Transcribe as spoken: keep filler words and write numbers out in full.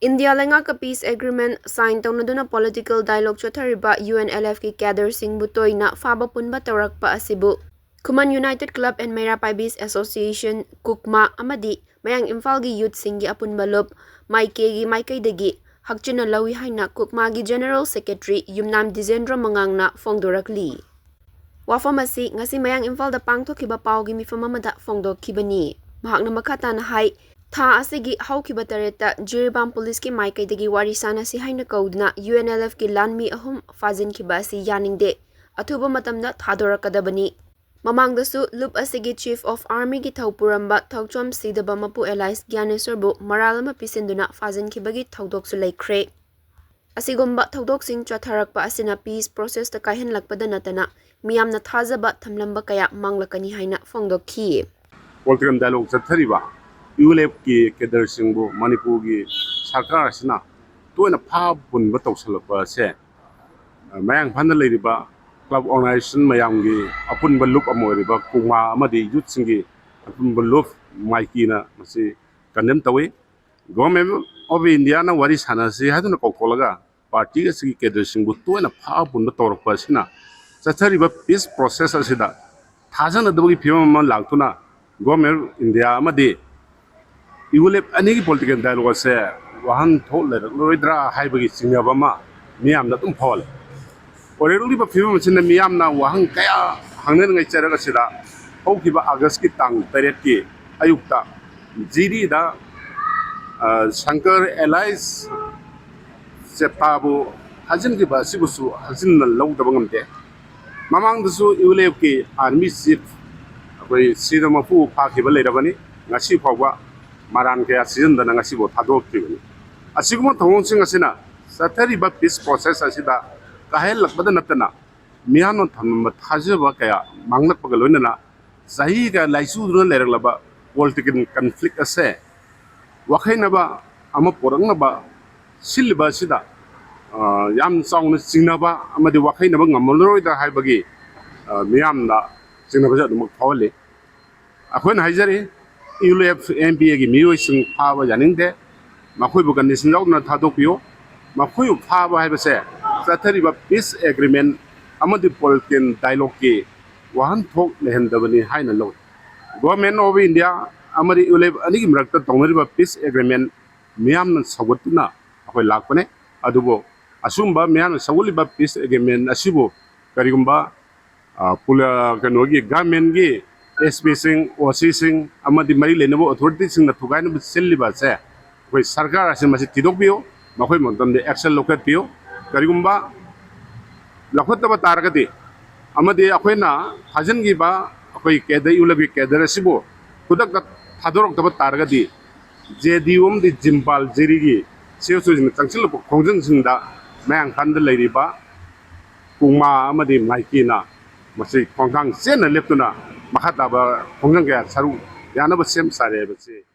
India ꯂꯩꯉꯥꯛꯀ peace agreement sign ꯇꯧꯅꯗꯨꯅ political dialogue ꯆꯠꯊꯔꯤꯕ UNLFꯀꯤ cadreꯁꯤꯡꯕꯨ ꯇꯣꯏꯅ ꯐꯥꯕ ꯄꯨꯟꯕ ꯇꯧꯔꯛꯄ ꯑꯁꯤꯕꯨ Khuman United Club and Meira Paibis Association, ꯀꯨꯛꯃꯥ, ꯑꯃꯗꯤ ꯃꯌꯥꯡ ꯏꯝꯐꯥꯜꯒꯤ youthꯁꯤꯡꯒꯤ ꯑꯄꯨꯟꯕ ꯂꯨꯞ, ꯃꯥꯏꯀꯦꯒꯤ ꯃꯥꯏꯀꯩꯗꯒꯤ ꯍꯛꯆꯤꯟꯅ ꯂꯧꯏ ꯍꯥꯏꯅ ꯀꯨꯛꯃꯥꯒꯤ General Secretary ꯌꯨꯝꯅꯥꯝ ꯗꯤꯖꯦꯟꯗ꯭ꯔ ꯃꯉꯥꯡꯅ ꯐꯣꯡꯗꯣꯔꯛꯂꯤ꯫ ꯋꯥꯐꯝ ꯑꯁꯤ ꯉꯁꯤ ꯃꯌꯥꯡ ꯏꯝꯐꯥꯜꯗ ꯄꯥꯡꯊꯣꯛꯈꯤꯕ ꯄꯥꯎꯒꯤ ꯃꯤꯐꯝ ꯑꯃꯗ ꯐꯣꯡꯗꯣꯛꯈꯤꯕꯅꯤ꯫ ꯃꯍꯥꯛꯅ ꯃꯈꯥ ꯇꯥꯅ ꯍꯥꯏ, ꯊꯥ ꯑꯁꯤꯒꯤ ꯍꯧꯈꯤꯕ ꯇꯔꯦꯠꯇ ꯖꯤꯔꯤꯕꯥꯝ ꯄꯨꯂꯤꯁꯀꯤ ꯃꯥꯏꯀꯩꯗꯒꯤ ꯋꯥꯔꯤ ꯁꯥꯟꯅꯁꯤ ꯍꯥꯏꯅ ꯀꯧꯗꯨꯅ UNLFꯀꯤ ꯂꯥꯟꯃꯤ ꯑꯍꯨꯝ ꯐꯥꯖꯤꯟꯈꯤꯕ ꯑꯁꯤ ꯌꯥꯅꯤꯡꯗꯦ꯫ ꯑꯊꯨꯕ ꯃꯇꯝꯗ ꯊꯥꯗꯣꯔꯛꯀꯗꯕꯅꯤ꯫ ꯃꯃꯥꯡꯗꯁꯨ ꯂꯨꯞ ꯑꯁꯤꯒꯤ Chief of Armyꯒꯤ ꯊꯧ ꯄꯨꯔꯝꯕ ꯊꯧꯆꯣꯝ ꯁꯤꯗꯕ ꯃꯄꯨ alias ꯒ꯭ꯌꯥꯅꯦꯁꯣꯔꯕꯨ ꯃꯔꯥꯜ ꯑꯃ ꯄꯤꯁꯤꯟꯗꯨꯅ ꯐꯥꯖꯤꯟꯈꯤꯕꯒꯤ ꯊꯧꯗꯣꯛꯁꯨ ꯂꯩꯈ꯭ꯔꯦ꯫ ꯑꯁꯤꯒꯨꯝꯕ ꯊꯧꯗꯣꯛꯁꯤꯡ ꯆꯠꯊꯔꯛꯄ ꯑꯁꯤꯅ peace processꯇ ꯀꯥꯏꯍꯜꯂꯛꯄꯗ ꯅꯠꯇꯅ ꯃꯤꯌꯥꯝꯅ ꯊꯥꯖꯕ ꯊꯝꯂꯝꯕ ꯀꯌꯥ ꯃꯥꯡꯂꯛꯀꯅꯤ ꯍꯥꯏꯅ ꯐꯣꯡꯗꯣꯛꯈꯤ꯫ Political dialogue ꯆꯠꯊꯔꯤꯕ ULFꯀꯤ cadreꯁꯤꯡꯕꯨ ꯃꯅꯤꯄꯨꯔꯒꯤ ꯁꯔꯀꯥꯔ ꯑꯁꯤꯅ ꯇꯣꯏꯅ ꯐꯥ ꯄꯨꯟꯕ ꯇꯧꯁꯜꯂꯛꯄ ꯑꯁꯦ, ꯑ, ꯃꯌꯥꯡ ꯏꯝꯐꯥꯜꯗ ꯂꯩꯔꯤꯕ club organization ꯃꯌꯥꯝꯒꯤ ꯑꯄꯨꯟꯕ ꯂꯨꯞ ꯑꯃ ꯑꯣꯏꯔꯤꯕ ꯀꯨꯛꯃꯥ ꯑꯃꯗꯤ youthꯁꯤꯡꯒꯤ ꯑꯄꯨꯟꯕ ꯂꯨꯞ ꯃꯥꯏꯀꯤꯅ ꯃꯁꯤ condemn ꯇꯧꯏ꯫ Government of Indiaꯅ ꯋꯥꯔꯤ ꯁꯥꯟꯅꯁꯤ ꯍꯥꯏꯗꯨꯅ ꯀꯧꯊꯣꯛꯂꯒ party ꯑꯁꯤꯒꯤ cadreꯁꯤꯡꯕꯨ ꯇꯣꯏꯅ ꯐꯥ ꯄꯨꯟꯕ ꯇꯧꯔꯛꯄ ꯑꯁꯤꯅ ꯆꯠꯊꯔꯤꯕ peace process ꯑꯁꯤꯗ ꯊꯥꯖꯅꯗꯕꯒꯤ ꯐꯤꯕꯝ ꯑꯃ ꯂꯥꯛꯇꯨꯅ Government of India ꯑꯃꯗꯤ ULF ꯑꯅꯤꯒꯤ political dialogue ꯑꯁꯦ ꯋꯥꯍꯟꯊꯣꯛ ꯂꯩꯔꯛꯂꯔꯣꯏꯗ꯭ꯔꯥ ꯍꯥꯏꯕꯒꯤ ꯆꯤꯡꯅꯕ ꯑꯃ ꯃꯤꯌꯥꯝꯗ ꯑꯗꯨꯝ ꯐꯥꯎꯍꯜꯂꯤ꯫ ꯑꯣꯏꯔꯛꯂꯤꯕ ꯐꯤꯕꯝ ꯑꯁꯤꯅ ꯃꯤꯌꯥꯝꯅ ꯋꯥꯍꯪ ꯀꯌꯥ ꯍꯪꯅꯔꯤꯉꯩ ꯆꯩꯔꯛ ꯑꯁꯤꯗ ꯍꯧꯈꯤꯕ Augustꯀꯤ ꯇꯥꯡ ꯇꯔꯦꯠꯀꯤ ꯑꯌꯨꯛꯇ ꯖꯤꯔꯤꯗ, ꯑ, ꯁꯪꯀꯔ alias ꯆꯦꯞꯇꯥꯕꯨ ꯊꯥꯖꯤꯟꯈꯤꯕ ꯑꯁꯤꯕꯨꯁꯨ ꯍꯛꯆꯤꯟꯅ ꯂꯧꯗꯕ ꯉꯝꯗꯦ꯫ ꯃꯃꯥꯡꯗꯁꯨ ULFꯀꯤ army chief ꯑꯩꯈꯣꯏ ꯁꯤꯗ ꯃꯄꯨ ꯐꯥꯈꯤꯕ ꯂꯩꯔꯕꯅꯤ꯫ ꯉꯁꯤ ꯐꯥꯎꯕ ꯃꯔꯥꯟ ꯀꯌꯥ ꯁꯤꯖꯤꯟꯗꯅ ꯉꯁꯤꯐꯥꯎ ꯊꯥꯗꯣꯛꯇ꯭ꯔꯤꯕꯅꯤ꯫ ꯑꯁꯤꯒꯨꯝꯕ ꯊꯧꯑꯣꯡꯁꯤꯡ ꯑꯁꯤꯅ ꯆꯠꯊꯔꯤꯕ peace process ꯑꯁꯤꯗ ꯀꯥꯏꯍꯜꯂꯛꯄꯗ ꯅꯠꯇꯅ ꯃꯤꯌꯥꯝꯅ ꯊꯝꯂꯝꯕ ꯊꯥꯖꯕ ꯀꯌꯥ ꯃꯥꯡꯂꯛꯄꯒ ꯂꯣꯏꯅꯅ ꯆꯍꯤ ꯀꯌꯥ ꯂꯥꯏꯆꯨꯗꯨꯅ ꯂꯩꯔꯛꯂꯕ political conflict ꯑꯁꯦ ꯋꯥꯈꯩꯅꯕ ꯑꯃ ꯄꯨꯔꯛꯅꯕ ꯁꯤꯜꯂꯤꯕ ꯑꯁꯤꯗ, ꯑ, ꯌꯥꯝ ꯆꯥꯎꯅ ꯆꯤꯡꯅꯕ ꯑꯃꯗꯤ ꯋꯥꯈꯩꯅꯕ ꯉꯝꯃꯔꯣꯏꯗ꯭ꯔꯥ ꯍꯥꯏꯕꯒꯤ, ꯑ, ꯃꯤꯌꯥꯝꯗ ꯆꯤꯡꯅꯕꯁꯦ ꯑꯗꯨꯃꯛ ꯐꯥꯎꯍꯜꯂꯤ꯫ ꯑꯩꯈꯣꯏꯅ ꯍꯥꯏꯖꯔꯤ, ULF MPAꯒꯤ ꯃꯤꯑꯣꯏꯁꯤꯡ ꯐꯥꯕ ꯌꯥꯅꯤꯡꯗꯦ꯫ ꯃꯈꯣꯏꯕꯨ ꯀꯟꯗꯤꯁꯟ ꯌꯥꯎꯗꯅ ꯊꯥꯗꯣꯛꯄꯤꯌꯨ꯫ ꯃꯈꯣꯏꯕꯨ ꯐꯥꯕ ꯍꯥꯏꯕꯁꯦ ꯆꯠꯊꯔꯤꯕ ꯄꯤꯁ ꯑꯦꯒ꯭ꯔꯤꯃꯦꯟ ꯑꯃꯗꯤ ꯄꯣꯂꯤꯇꯤꯟ ꯗꯥꯏꯂꯣꯒꯀꯤ ꯋꯥꯍꯟꯊꯣꯛ ꯂꯩꯍꯟꯗꯕꯅꯤ ꯍꯥꯏꯅ ꯂꯧꯏ꯫ Government of India ꯑꯃꯗꯤ ꯌꯨꯂꯦꯞ ꯑꯅꯤꯒꯤ ꯃꯔꯛꯇ ꯇꯧꯅꯔꯤꯕ ꯄꯤꯁ ꯑꯦꯒ꯭ꯔꯤꯃꯦꯟ ꯃꯤꯌꯥꯝꯅ ꯁꯧꯒꯠꯇꯨꯅ ꯑꯩꯈꯣꯏ ꯂꯥꯛꯄꯅꯦ꯫ ꯑꯗꯨꯕꯨ ꯑꯁꯨꯝꯕ ꯃꯤꯌꯥꯝꯅ ꯁꯧꯒꯠꯂꯤꯕ ꯄꯤꯁ ꯑꯦꯒ꯭ꯔꯤꯃꯦꯟ ꯑꯁꯤꯕꯨ ꯀꯔꯤꯒꯨꯝꯕ, ꯑ, ꯄꯨꯂ-, ꯀꯩꯅꯣꯒꯤ ꯒꯚꯔꯟꯃꯦꯟꯒꯤ ꯑꯦꯁ ꯄꯤꯁꯤꯡ, ꯑꯣ ꯁꯤꯁꯤꯡ ꯑꯃꯗꯤ ꯃꯔꯤ ꯂꯩꯅꯕ ꯑꯣꯊꯣꯔꯤꯇꯤꯁꯤꯡꯅ ꯊꯨꯒꯥꯏꯅꯕ ꯁꯤꯜꯂꯤꯕ ꯑꯁꯦ ꯑꯩꯈꯣꯏ ꯁꯔꯀꯥꯔ ꯑꯁꯤ ꯃꯁꯤ ꯊꯤꯗꯣꯛꯄꯤꯌꯨ, ꯃꯈꯣꯏ ꯃꯇꯝꯗ action ꯂꯧꯈꯠꯄꯤꯌꯨ꯫ ꯀꯔꯤꯒꯨꯝꯕ ꯂꯧꯈꯠꯇꯕ ꯇꯥꯔꯒꯗꯤ ꯑꯃꯗꯤ ꯑꯩꯈꯣꯏꯅ ꯊꯥꯖꯤꯟꯈꯤꯕ ꯑꯩꯈꯣꯏ ꯀꯦꯗꯔ, ꯌꯨꯂꯦꯞꯀꯤ ꯀꯦꯗꯔ ꯑꯁꯤꯕꯨ ꯈꯨꯗꯛꯇ ꯊꯥꯗꯣꯔꯛꯇꯕ ꯇꯥꯔꯒꯗꯤ ꯖꯦ ꯗꯤ ꯌꯨ ꯑꯃꯗꯤ ꯖꯤꯝꯕꯥꯜ ꯖꯤꯔꯤꯒꯤ ꯁꯤ ꯑꯦꯁ ꯑꯣꯁꯤꯡꯅ ꯆꯪꯁꯤꯜꯂꯛꯄ ꯈꯣꯡꯖꯪꯁꯤꯡꯗ ꯃꯌꯥꯡꯐꯥꯟꯗ ꯂꯩꯔꯤꯕ ꯀꯣꯡꯃꯥ ꯑꯃꯗꯤ ꯃꯥꯏꯀꯤꯅ ꯃꯁꯤ ꯈꯣꯡꯊꯥꯡ ꯆꯦꯠꯅ ꯂꯦꯞꯇꯨꯅ ꯃꯈꯥ ꯇꯥꯕ ꯈꯣꯡꯖꯪ ꯀꯌꯥ ꯁꯔꯨꯛ ꯌꯥꯅꯕ ꯁꯦꯝ ꯁꯥꯔꯦ ꯍꯥꯏꯕꯁꯤ